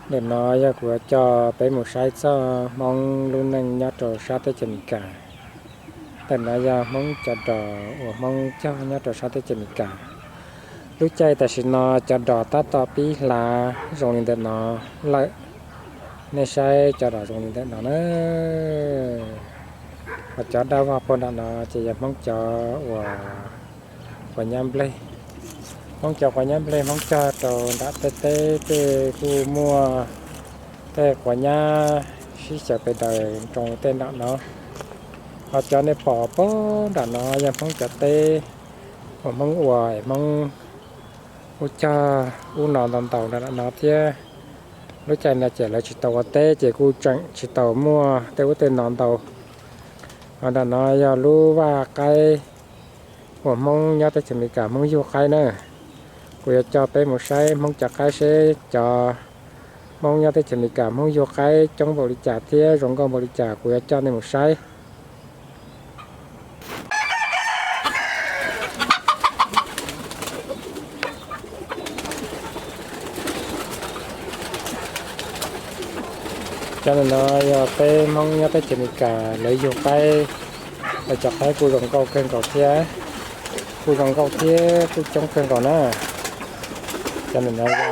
Ntawm no yog kuv yuav coj peb mus saib txog Hmoob lub neej nyob rau sab teb chaws Amelikas. Ntawm no yog Hmoob cov dos uas Hmoob cog nyob rau sab teb chaws Amelikas. Lub caij tam sim no cov dos tab tom pib hlav zoo li ntawm no lawm. Nej saib cov dos zoo li ntawm no na. Ho cov daj vog puag nram no ces yog Hmoob cov uas quav nyab nplej. Hmoob cov quav nyab nplej Hmoob cog rau nram tej teb tej kuj muaj tej quav nyab sib xyaw pes daws nroo tej nram no. Ho cov nej pom puag nram no yog Hmoob cov teb uas Hmoob ua es Hmoob kuj cog ub no ntau ntau nram no thiab. Lub caij no ces lawv tsis tau ua teb ces kuj tseem tsis tau muaj tej ub tej no ntau. Ho nram no yog lub vaj qaib uas Hmoob nyob teb chaws Amelikas Hmoob yug qaib na. Kuv yuav coj peb mus saib Hmoob cov qaib seb cov Hmoob nyob teb chaws Amelikas Hmoob yug qaib coob npaum li cas thiab zoo nkauj npaum li cas, kuv yuav coj nej mus saib. Cov no yog peb Hmoob nyob teb chaws Amelikas lawv yug qaib, lawv cov qaib kuj zoo nkauj kawg nkaus thiab, kuj zoo nkauj thiab kuj coob kawg nkaus na. Cov no yog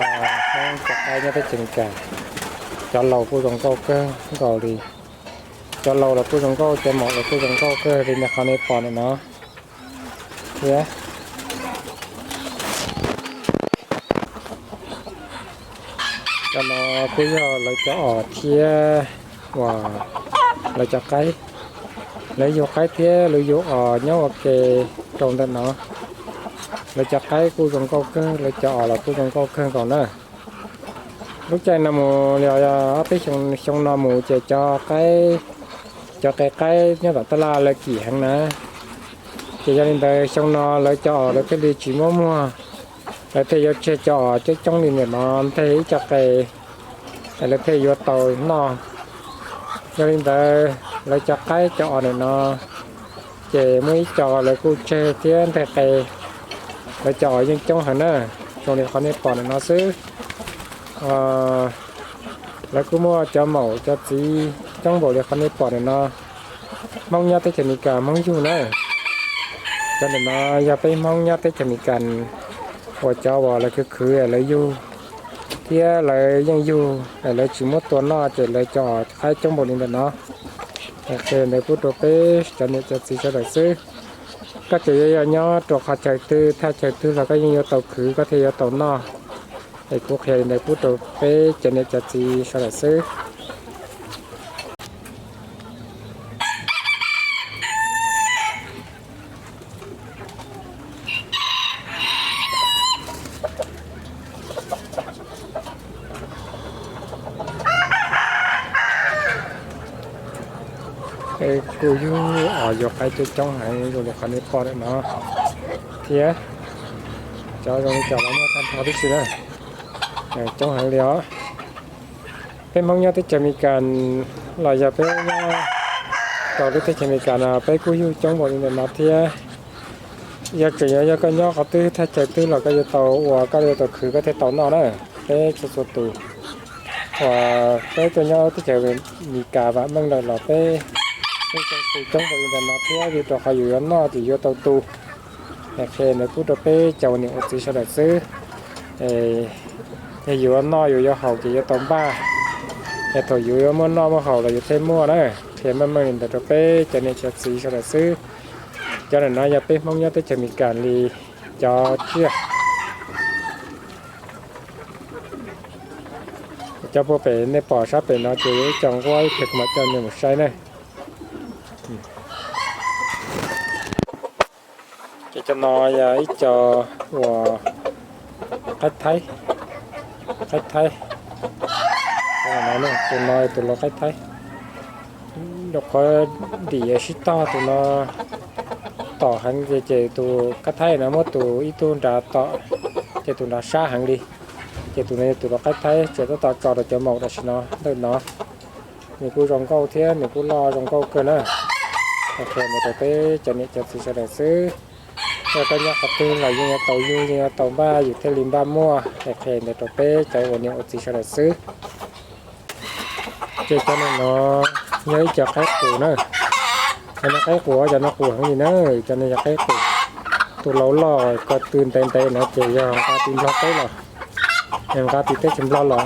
Hmoob cov qaib nyob teb chaws Amelikas, cov laus kuj zoo nkauj kawg nkaus li. Cov laus los kuj zoo nkauj, cov maum los kuj zoo nkauj kawg li nej qhov nej pom ntawm no thiab. Cov no kuj yog lawv cov os thiab uas lawv cov qaib. Lawv yug qaib thiab lawv yug os nyob ua ke rau ntawm no. Lawv cov qaib kuj zoo nkauj kawg, lawv cov os los kuj zoo nkauj kawg nkaus na. Lub caij no mus li ob peb xyoo no mus ces cov qaib, cov qe qaib nyob tom taj laj lawv kim heev na. Ces yog li ntawd xyoo no lawv cov os lawv thiaj li tsis muab muag, lawv thiaj yuav tseg cov os coob coob li ntawm no nteg ib co qe, lawv thiaj yuav tau noj. Yog li ntawd lawv cov qaib cov os ntawm no ces muaj ib co lawv kuj tseg thiab nteg qe, lawv cov os yeej coob heev na, zoo li qhov nej pom ntawm no xwb. Lawv kuj muaj cov maum cov txiv coob npaum li qhov nej pom ntawm no. Hmoob nyob teb chaws Amelikas Hmoob yug na. Cov ntawm no yog peb Hmoob nyob teb chaws Amelikas uas cov uas lawv khwv khwv lawv yug thiab lawv yeej yug, lawv tsis muab tua noj ces lawv cov os qaib coob npaum li ntawm no. Qhia ntawd pub rau peb cov niam cov txiv sawv daws xwb. Koj tseem yuav yog nyob rau qhov chaw twg thaj chaw twg los koj yeej yuav tau khwv koj thiaj yuav tau noj. Es kuv qhia li ntawd pub rau peb cov niam cov txiv sawv daws xwb. Kuj yug os yug qaib coob coob heev zoo li qhov nej pom ntawm no thiab. Cov zoo li cov los muaj tag nrho tib si na, coob heev li os. Peb Hmoob nyob teb chaws Amelikas los yog peb nyob rau lub teb chaws Amelikas no peb kuj yug coob npaum li ntawm no thiab. Yog tseem yog, yog koj nyob qhov twg thaj chaw twg los koj yuav tau ua, koj yuav tau khwv koj thiaj tau noj na. Peb txhua txhua tus uas peb tuaj nyob teb chaws Amelikas vam meej lawm los peb, peb coob tus coob npaum li ntawm no thiab vim rau qhov yus yuav noj ces yuav tau tu. Es qhia ntawd pub rau peb cov ua niam ua txiv sawv daws xwb. Yog yus yuav noj yus yuav haus ces yuav tau npaj, es thaum yus yuav muaj noj muaj haus los yus thiaj muaj na. Qhia meej meej li ntawd rau peb cov niam cov txiv sawv daws xwb. Cov ntawm no yog peb Hmoob nyob teb chaws Amelikas li cov tsiaj. Cov puag pem nej pom sab pem no ces yog ib co nquab ib pliag kuv mam coj nej mus saib na. Ces cov no yog ib co uas qaib thaib, qaib thaib. Tus no tus laus qaib thaib, rau qhov dim sib tog tus no tom heev ces tus qaib thaib no muab tus ib tug nrad tom, ces tus nrad sab heev li. Ces tus no yog tus laus qaib thaib tseem tab tom tso rau cov maum tam sim no ntawm no. Nws kuj zoo nkauj thiab nws kuj loj zoo nkauj kawg na. Qhia ntawd rau peb cov niam cov txiv sawv daws xwb. Yog koj nyob qhov twg los yeej yuav tau yug yeej yuav tau npaj yus thiaj li npaj muaj. Es qhia ntawd rau peb cov ua niam ua txiv sawv daws xwb. Ces cov no yog ib co qaib qus na. Cov no qaib qus, cov no qus heev li na. Cov no yog qaib qus. Tus laus loj ko tw ntev ntev no ces yog nqa tim Nplog teb los, nqa tim teb chaws Nplog los.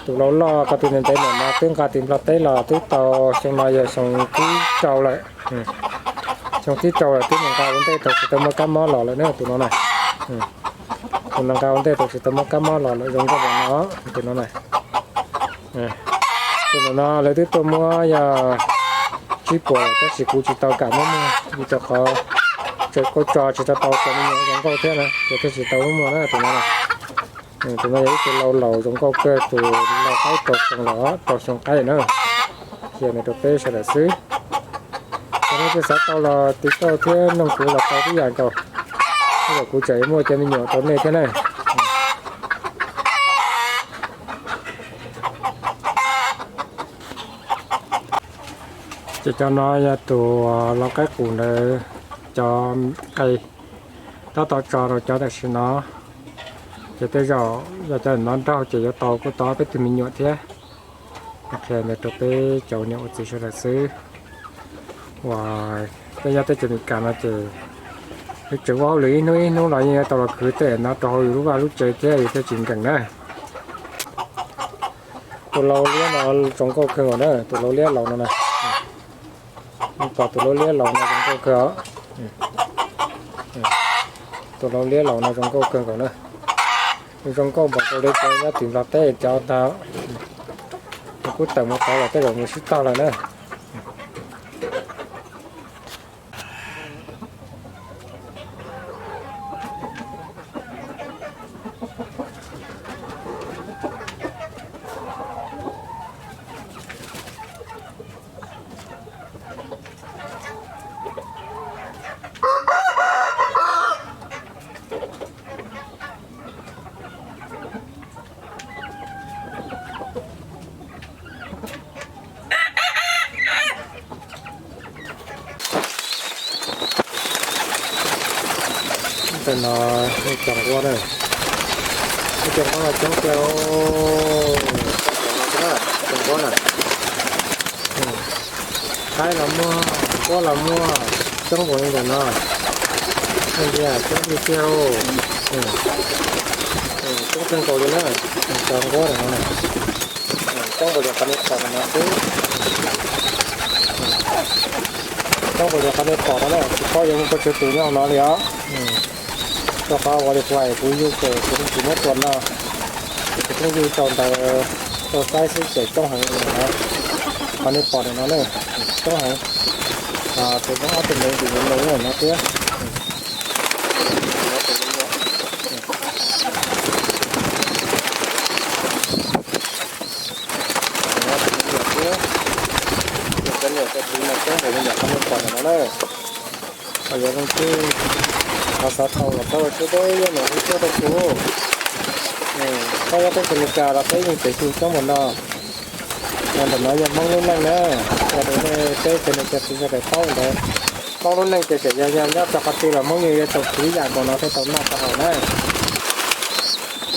Tus laus loj ko tw ntev ntev no twb nqa tim Nplog teb los twb tau, xyoo no yog xyoo thib rau lawm. Xyoo thib rau lawm twb mus nqa ua ntej thaum tsis tau muaj kab mob los lawm na tus no na. Tus no nqa ua ntej thaum tsis tau muaj kab mob los lawm, zoo nkauj npaum no, tus no na. Tus no lawv twb tuaj muab yog tsib puas tab sis kuv tsis tau kam muab muag vim rau qhov tseem kauj tso tsis tau tau cov me nyuam zoo nkauj thiab na, ces thiaj tsis tau muab muag na tus no. Tus no yog ib tug lau laus zoo nkauj kawg, tus lau qaib rau xyoo los rau xyoo qaib na. Qhia nws rau peb sawv daws xwb. Cov no twb xav tau los tiv tauj thiab noog kuv los tau tib yam nkaus. Tej zaum kuv tseem muaj cov me nyuam rau nej thiab na. Ces cov no yog tus lau qaib qus ntawd, cov qe tab tom tso rau cov tam sim no. Ces tej zaum yog cov no nraug ces yuav tau kuj tau peb tug me nyuam thiab. Qhia ntawd rau peb cov niam ua txiv sawv daws xwb. Uas peb nyob teb chaws Amelikas no ces yus tseem ua hauj lwm ib hnub ib hnub los yeej yuav tau los khwv tej no rau hauv yus lub vaj lub tsev thiab yus thiaj tsis nkees na. Tus lau liab no zoo nkauj kawg nkaus na, tus lau liab laus no na. Pom tus lau liab laus no zoo nkauj kawg os. Tus lau liab laus no zoo nkauj kawg nkaus na. Zoo nkauj npaum nkaus li cov nyob tim Nplog teb cov ntag. Nws kuj tawm mus tod los tej zaum mus sib tog lawm na. Ntawm no ib co nquab na, ib co nquab no coob kawg, co nquab na, qaib los muaj, nquab los muaj, coob npaum li ntawm no, ib yam coob tiag tiag, coob kawg nkaus li na, co nquab ntawm no na. Coob npaum li qhov nej pom no xwb. Coob npaum li qhov nej pom no na, tsis paub yuav muaj pes tsawg tus nyob hauv no li os. Rau qhov ua li kuv hais kuv yug ces kuv tsis muab tua noj, ces kuv pheej yug rau ntawd rau saib xwb ces coob heev li no. Qhov nej pom ntawm no na, coob heev. Tus zoo ob tug me ntsis me me no thiab. Cov niam cov txiv no coob npaum li ntawm qhov nej pom ntawm no na. Ho yog leej twg ho xav tau los txhob ua siab deb, yog niam hu tuaj rau kuv. Txhob nyob teb chaws Amelikas los peb yeej tseem yug coob npaum no. Ntawm no yog Hmoob lub neej na, ua rau nej peb cov niam cov txiv sawv daws paub ntawd. Hmoob lub neej ces txawm yog yog nyob rau qhov twg los Hmoob yeej yuav tau khwv ib yam nkaus no thiaj tau noj tau haus na.